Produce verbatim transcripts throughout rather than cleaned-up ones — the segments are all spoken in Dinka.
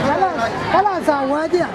Kalas, kalas, awadia.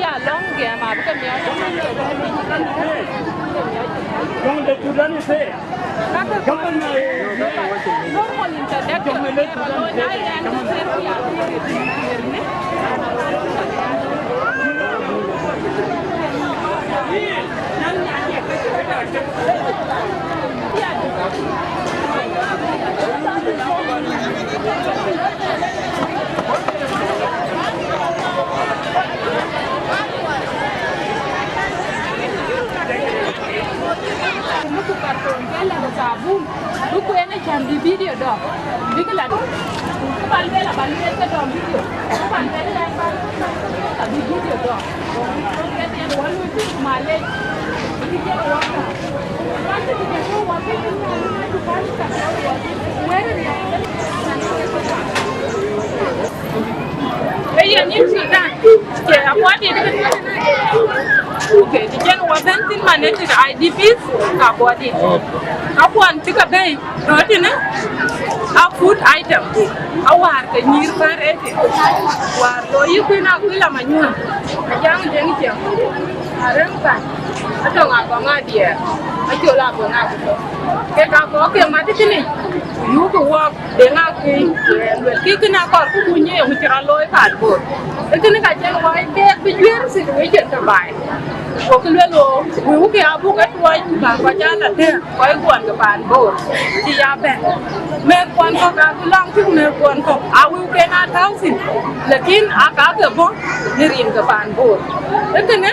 Ya lɔ̈ŋ gɛm abï ke miɔɔc. Jɔŋ de Sudan ise. Normal introduction. Duku en acän bï video dɔm, bïk la dɔm. Ku ban lueel, aban lueel ke dɔm video. Ku ban lueel, ban, ban, ban, ban, bï video dɔm. Ke yen wä lueel bï malec. Bï yen wä ka. Ban bï video wä ke, wä ke, wä ke. Where is it? Ee yen yïn Sudan, ke abuɔdït. Okay, të cïn wä bɛ̈n thïn man ë tëde I D Ps, ka abuɔdït. Ka kuɔn cï ke bɛ̈i röt tënë, a food item. A wäär ke nyïïr bär ëtï. Wäär lɔ yï kuïn akuïl amanyuɔ̈n. Ajaŋ deŋ ciɛŋ. Arem kan. Atɔŋ agɔŋ adiɛɛr. Acol agɔŋ agɔŋ. Ke ka kɔɔk ke mat tënë. Yuk wɔ. Deŋ akï, luelkï kënë akɔɔr ku kuny ë ŋö cï rɔt looi paan Bor. Ee kënë ka cïn wai keek bï juëër situation të baai. Gokï lueel ɣo, wëu ke abuk atuɔɔc, bä kɔc aa la tëë, kɔc kuɔn ke paan Bor cï ya bɛ̈n. Mɛ̈thkuɔn kɔ̈k aabï lɔŋ tïŋ, mɛ̈thkuɔn kɔ̈k aa wëu ken aa tääu thïn, lakin aa ka ke bɔ̈ në rin ke paan Bor. Ee kënë,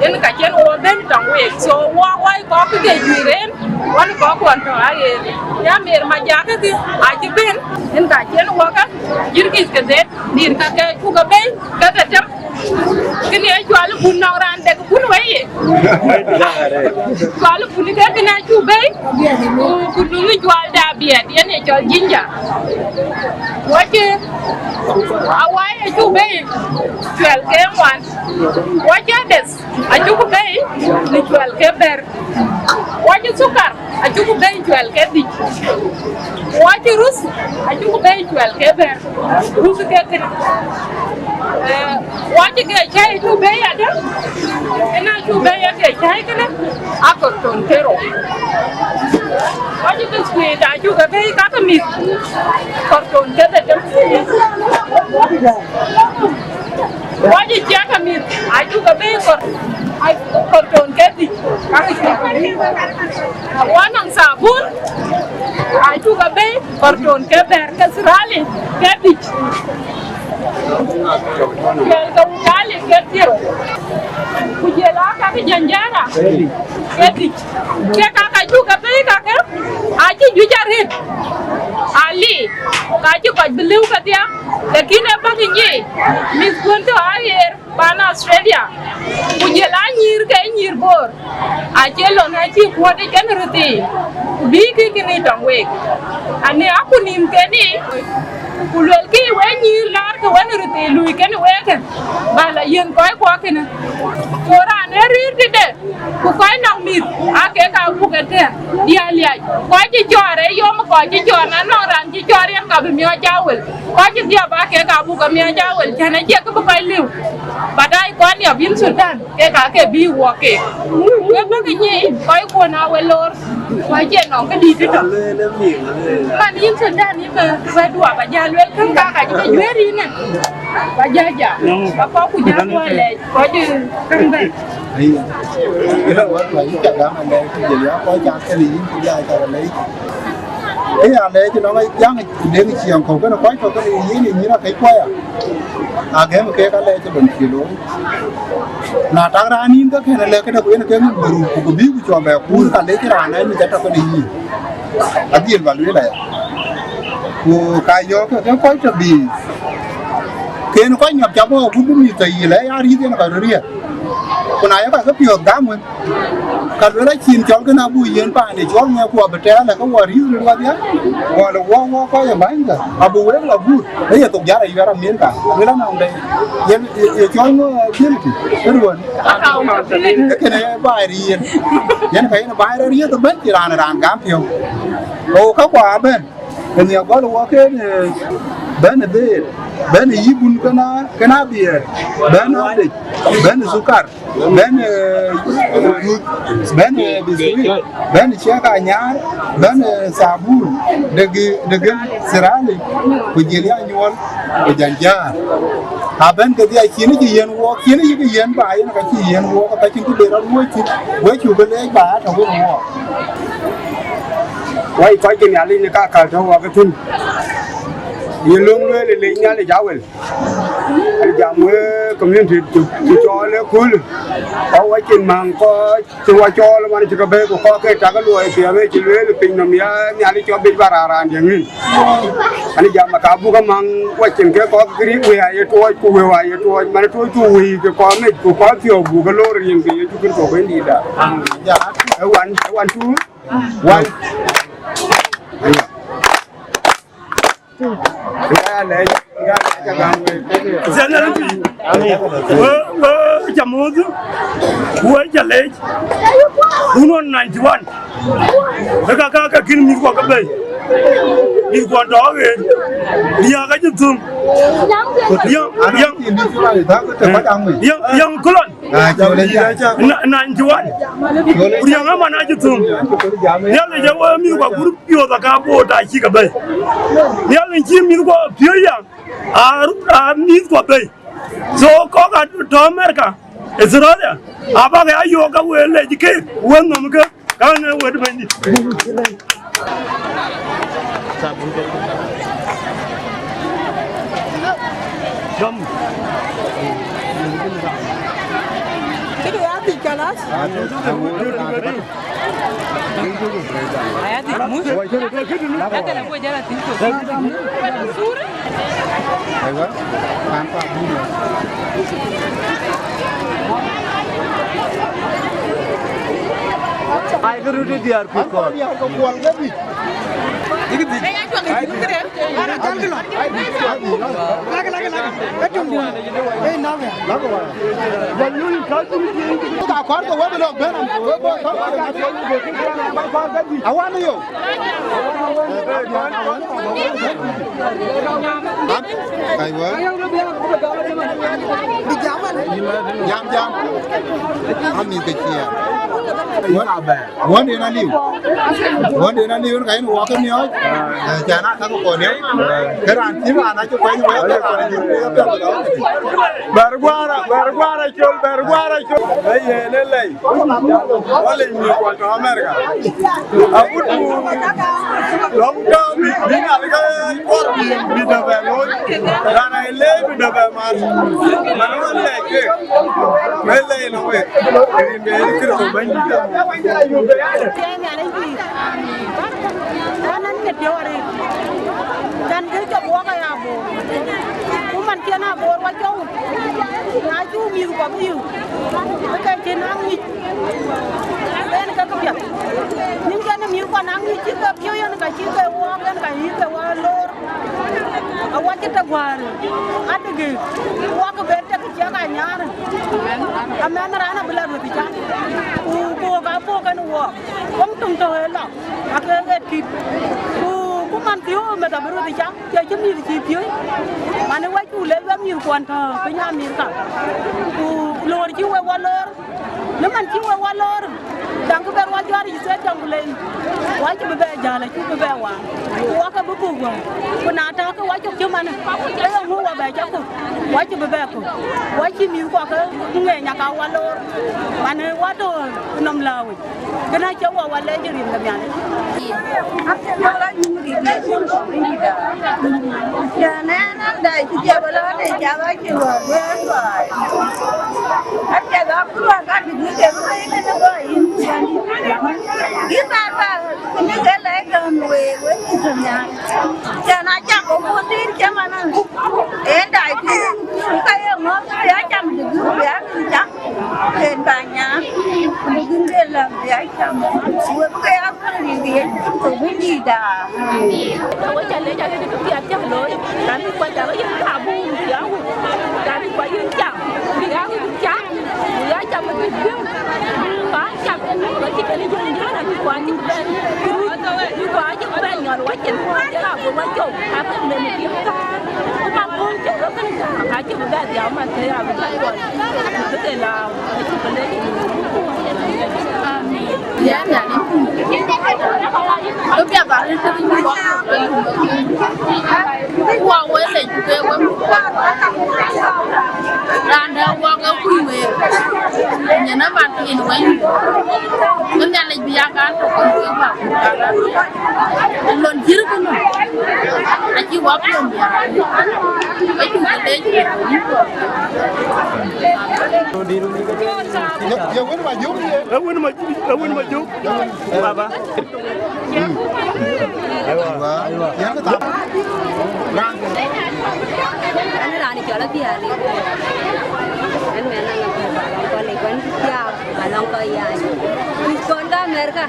yen ka cïn wɔ bɛ̈n tɔŋ week, so wɔ wai kɔ̈k ke juëër en. Wän kɔc kuɔn tɔ̈ aɣeer, ya Mer Majak kë acï bɛ̈n, yen ka cïn wɔ kä jirkith ke dhet, dït ka kɛɛc ku ke bei, ke ke tem, Kënë ye cual bun nɔŋ raan dek bun wei ye. Cual bun ke kënë acuk bei, ku, ku luŋ cual de abiɛt, yen ye cɔl jinja. Wacë awai acuk bei cuɛl ke ŋuan. Wacë adeth acuk bei në cuɛl ke bɛ̈r. Wacë thukar acuk bei cuɛl ke dhïc. Wacë ruth acuk bei cuɛl ke bɛ̈r. Ruth ke kënë. Eh, wacë ke cäi acuk bei adë. Kënë acuk bei ke cäi kënë. Akɔ̈r ton ke rou. Wacë biskuit acuk bei kakë mïth. Kɔ̈r ton ke dhetem. Wacë ciɛk amïth, acuk abï kɔ̈r, kɔ̈r ton ke dhïc, kakë ciɛk. Wanɔŋ thabun, acuk abï kɔ̈r ton ke bɛ̈r ke thirali ke dhïc. Cuɛl ke wutali ke thiëër. Ku jël aa kakë janjara ke dhïc. Ke kakë acuk abï kakë, acï juëc arëët. Ali, ka cï kɔc bï lëu kedhie. Lakin ë bäk nyic, mïthkuɔn tɔ̈ aɣeer pan Australia, ku jël anyïïr ke nyïïr Bor, acie lon acï kuɔ̈t ë cïn röt thii, ku bïï kï kënë tɔŋ week. Ani aku nïïm keni, ku luelkï we nyïïr laar ke wën röt thii lui kënë week, ba la yiën kɔc kuɔ kënë. Ku raan ë rïïr tëde, ku kɔc nɔŋ mïth, aa kek aa buk ëtɛ̈ɛ̈n, diäär liac. Kɔc cï cɔɔr ë yom, kɔc cï cɔɔr, na nɔŋ raan cï cɔɔr yen, ka bï miɔɔc aa wël. Kɔc cï dhiɔp aa kek aa buk ke miɔɔc aa wël, cän acie kë bï kɔc lëu. But aa kɔc niɔp yïn Sultan, kek aa ke bï wuɔk keek. Wek bäk nyic, kɔc kuɔn aa we loor, ku acie nɔŋ këdït tëtök. Man yïn Sultan, yïn bï, bï duɔp, ba jal luel käŋ, ka ka cï ke juëër yïn ë. Ba jal jam, ba kɔc ku jal luɔi lɛc, kɔc ë käŋ bɛ̈n. Ai, ëlä, wä tuany cä gam alɛɛc, ku jël ya kɔc cak kënë yïn, ku jal cak alɛɛc. Ë ya lɛɛc nɔŋ jaŋ, ku dek ciɛɛŋ kɔ̈u kënë kɔc tɔ̈ kënë yïn, yïn akëc kuɔya. Agɛm kek alɛɛc lon cï looi. Na tak raan yïn ke kën alɛɛc këde, ku yen ke ŋic bï ruk, ku bï ku cɔl bɛ kuur, ka lec raan ë mïth atɔ̈ kënë yïn. Adhil ba lueel aya. Ku ka yɔ̈ɔ̈k ke, ke kɔc tɔ̈ bï. Ken kɔc nyɔp cä bɔ̈ agut bï mïth tɔ̈ yï lɛ̈ ya rïth yen kɔc röt riɛt. Ku na ye kɔc ke piɔ̈ɔ̈th gam wën, ka luel acïn cɔl kën abuk yiën paande cɔl ŋɛk ku abï tɛɛr lë ke wɔ rïth röt wadhia, wɔ lë wɔ wɔ kɔc ë bänyda, abï wek la guut, ë ye thok jar ayuɛɛr Amerika, luel anɔŋ dɛ, ye, ye, ye cɔl ŋö ability, ë ruɔn. Ë kënë baai riɛn, yen ka yen baai rɔt riɛth ëbɛ̈n cï raan raan gam piɔ̈u. Ku ka kua abɛ̈n. Ku nhiɛk gɔl wɔ ken, eh, bɛ̈n ë beer, bɛ̈n ë yï bun këna, këna biɛɛr, bɛ̈n ë adec, bɛ̈n ë thukar, bɛ̈n ë, eh, duth, bɛ̈n ë, eh, biscuit, bɛ̈n ë ciɛk anyaar, bɛ̈n ë, eh, thabun, dek, dek thirali, ku jël ya nyuɔl, ku janjar. Abɛ̈n kedhie acïn cï yiɛ̈n wɔɔk, cïn yï kë yiɛ̈n ba yen ka cï yiɛ̈n wɔɔk, ka cïn kë ben rɔt wuɔ̈c thïn, wek cuk bï leec ba aa tɔ̈ wën wɔɔk. Wai kɔc ke Nhialic në kakäl tɔ̈ wak thïn, ye löŋ lueel ë lec Nhialic awel. An jam wek community cï, cï cɔɔl ë kööl, kɔc wacin maŋ kɔc cï wɔ cɔɔl man cï ke bɛ̈i, ku kɔc ke tak luɔi thiëëp ë cï lueel piny nɔm ya Nhialic cɔk bic ba raan raan diɛ̈ ŋïn. An jam ka buk amaŋ wacin ke kɔc kiri wëi aye tuɔɔc, ku wëu aye tuɔɔc, man tuɔɔc ku wëi ke kɔc mec, ku kɔc thiɔ̈k buk ke loor rin ke Yecu Kërtho Bɛ̈nydïïtda. Ë wan, ë wan tuur. Wal. Thiëëc Nhialic piny. Wek, wek cä muɔ̈th, wek cä leec. Wun ɣɔn ninety one. Ë ka, ka, ka kïn mïthkuɔ ke bei. Mïthkuɔ tɔ̈ ɣer. Riääk acï thum. Riääk, riääk. Riääk, riääk kulon. Ah, cɔl ë jam. Na-, ninety one. Cɔl ë jam. Riäŋ aman acï thum. Cɔl ë jam. Nhialic ë wëë mïthkuɔ gur piɔ̈ɔ̈th aka boot acï ke bei. Nhialic cï mïthkuɔ piööc ya, a, a mïthkuɔ bei. So, kɔ̈k a tɔ̈ America, Australia, abak ya yɔ̈ɔ̈k ka wëë lec keek, wëë nhom ke. Kan ë wët bɛ̈nydït. Gam. Këdï ya thic kalas? Aya thic. Aiwa, kan pa bï. Ai, kë röt ë diäär kuc kɔ̈k. Diäär ke kuɔl ke bï. Awan yo. Aiwa. Jam, jam. Ami ke cia. Wän den aliu. Wän den aliu ka yïn wɔ ke miɔɔc. Eh, cän a ka ke kɔn yök. Ke raan cï raan acï kuɛny wek ke kɔn yök. Bɛ̈r guaar, bɛ̈r guaar acol, bɛ̈r guaar acol. Ee yen ë lɛi. Wä lec mïth kuɔn tɔ̈ America. Akut du lɔ̈ŋ tɔ̈ bï, bï ŋal ke kuɔr bï, bï dɔ bɛ looi. Raan ë leec bï dɔ bɛ mat. Man wä lɛc kek. Wë lɛc në wek. Rin bɛ yen Kërtho Bɛ̈nydït. Tiɛɛŋ Nhialic pïïr. Ɣɛn ë mit piɔ̈u arëët. Kan kë cɔk wɔk aya Bor. Ku man cïn a Bor wa cɔu. Na cï mïthkuɔ bï yök, ke ke cïn a ŋic. Yen ke këpiɛth. Nïn kën mïthkuɔ na ŋic cï ke piɔ̈u yen ka cï ke wɔɔk yen ka yï ke wa loor. Awacï tɛ̈ guäär. Adï gëëk. Wɔk ben tɛ̈ kë ciɛk anyaar. Amɛnh raan abï la rueth cam. Ku buk abuk kën wɔɔk. Wëŋ töŋ tɔ̈ ë lɔ. Ake ɣet kït. Ku, ku man thiöök ë meth abï röt ë cam, cie cï mïth cï piööc. Man ë wɛ̈cku lec wek mïthkuɔn tɔ̈ piny Amerika. Ku loor cï wek wa loor, në man cï wek wa loor, daŋ kë ben wa juäär yic thiëëc jɔŋ ku lei, wa cï bï bɛ jäl, acuk bï bɛ waar. Ku wa ke bï buk wäär. Ku na tääkë wa cök cï man, ke ye ŋö wa bɛ cä kök? Wa cï bï bɛ kök. Wa cï mïthkuɔ ke ŋeeny aka wa loor, man ë wa tɔ̈ nɔm lääu yic. Kënë acie wɔ wa lɛc rin ke Nhialic. Cän ɛn an dai cï jɛ bä lɔ de ca bä cï wä guëër baai. Apiɛth a kul wä ka dït ni ke bä yïn ni gɔ yïn. Yïn na ba ni ke lɛc gäm wee wee cï tɔ nhial. Cän a cam ë kun dït cï man an. Ɛn dai cï ka ye ŋɔ̈th bï a cam dït bï a cam. Ken ba nyaŋ, ku bï gïn de lam bï a cam. Wek ke ya kɔn rin ke ye cam thok bï dïït daa. Amen. Awe ca lec arëët kë piath cä looi, raan bï kuac aa yen ka bum bï a wut, raan bï kuac yen cam, bï a wut cam, bï a cam bï piɔ̈u. Ba cam ënë ba cï kën jɔl jɔl raan bï kuac cï bɛ̈n, ku rut, bï kuac cï bɛ̈n nyɔl wacin, cï raan bï wacou, akën lënë piɔ̈u. Ku man puɔ̈u cï rɔt kën, acï bï bɛ dhiau man ke ya bï bɛ kuɔl. Bï ke lääu, acï bï lec. Amen. Yɛn Nhialic, bï piath arëët ke bï nyuɔɔth. Ku wa wël lec ke wek. Raan dɛ̈ wɔ ke kuc week. Nyin ë man yen wek. Bï Nhialic bï ya kan tök ke wek bä. Lon cït kënë, acï wä piɔ̈u nhial. Wek cuk ke lec. Ye, ye wën ma jök, ye. Ë wën ma, ë wën ma jök. Baba. Aywa. Yɛn kë thap. Raan. Ɛn raan cɔl Apiɛl. Ɛn mɛn nɔŋ Apiɛl, ba lɔŋ kɔn lec kɔn thiaak, ba lɔŋ kɔn yac. Kuc kɔn ka Amerika.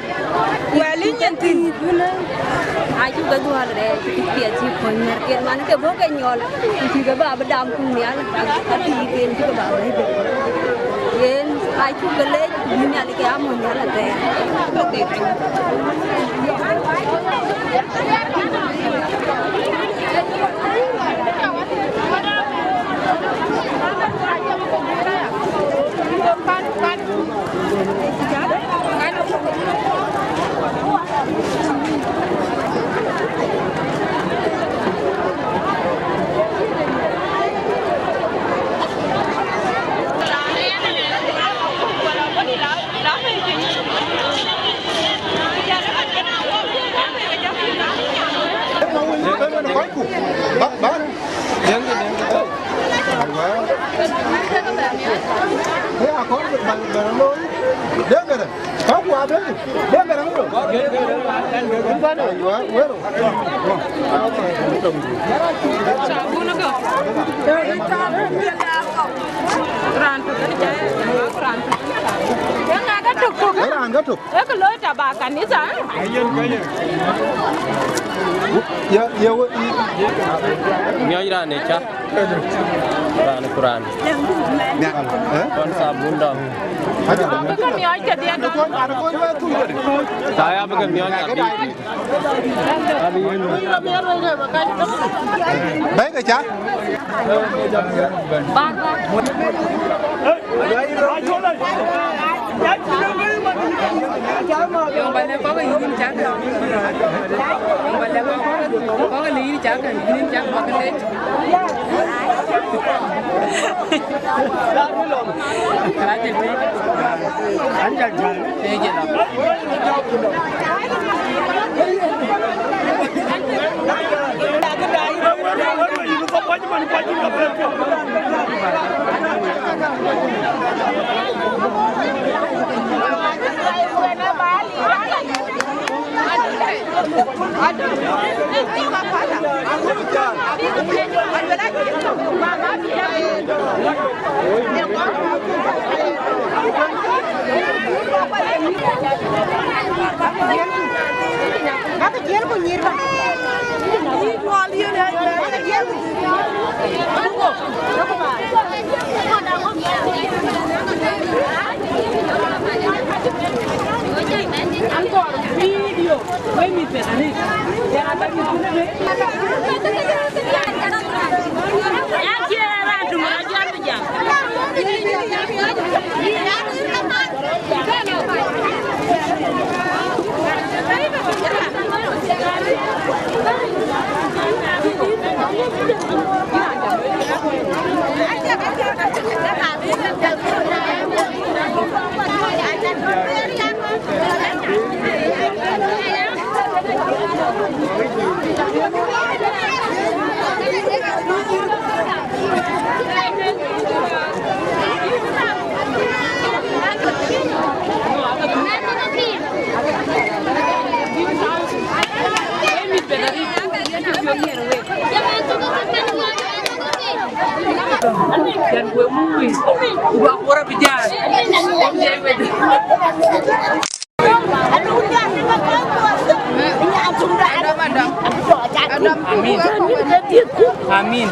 Wɛl yïn nyin thïn. Acuk ke dhuɔl rɛɛc, cï piɛth cï puɔ̈ny märken, man ke bɔ̈ ke nyɔl, ku cï ke ba bï dam kuc nhial, atïïken cï ke ba bɛ̈i bɛ̈i. Yen acuk ke lec, ku bï Nhialic ke amɔ̈ nhial athɛɛr. Ba, ba. Aywa. Ke akɔr ba, ba looi. Dengere. Ka ku abël. Dengere ŋö? Sabun go. Raan tök, raan tök. Raan tök. Ee kë looi taba kanitha, eh? Ye, ye, ye, miɔc raan ë ca. Raan ku raan. Kɔn sabun dɔm. Bï ke miɔc kedhie dɔm. Taya bï ke miɔc abï. Bɛ̈ɛ̈i ke ca. Yöŋ ba lɛ̈k kɔ̈k ë yïn cak. Yöŋ ba lɛ̈k kɔ̈k, kɔ̈k ë yïn cak, yïn cak bäk lec. Ka cï tïc. Ee jël. Yan we mui, ku ba kora bi jai. Amin. Amin.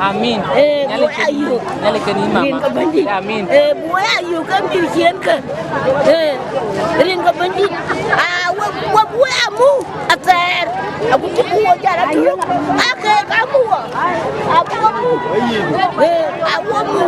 Amin. Ee, Nyalik, Nyalik ken yïn mama. Amin. Ee, bu ya yök ke mïth ciën ke. Ee, rin ke Bɛ̈nydït. Aa, we, we bu ya mu athɛɛr. Aku cï bu wo jal atï. Ake ka mu wo. Abu wo mu. Ee, abu wo mu.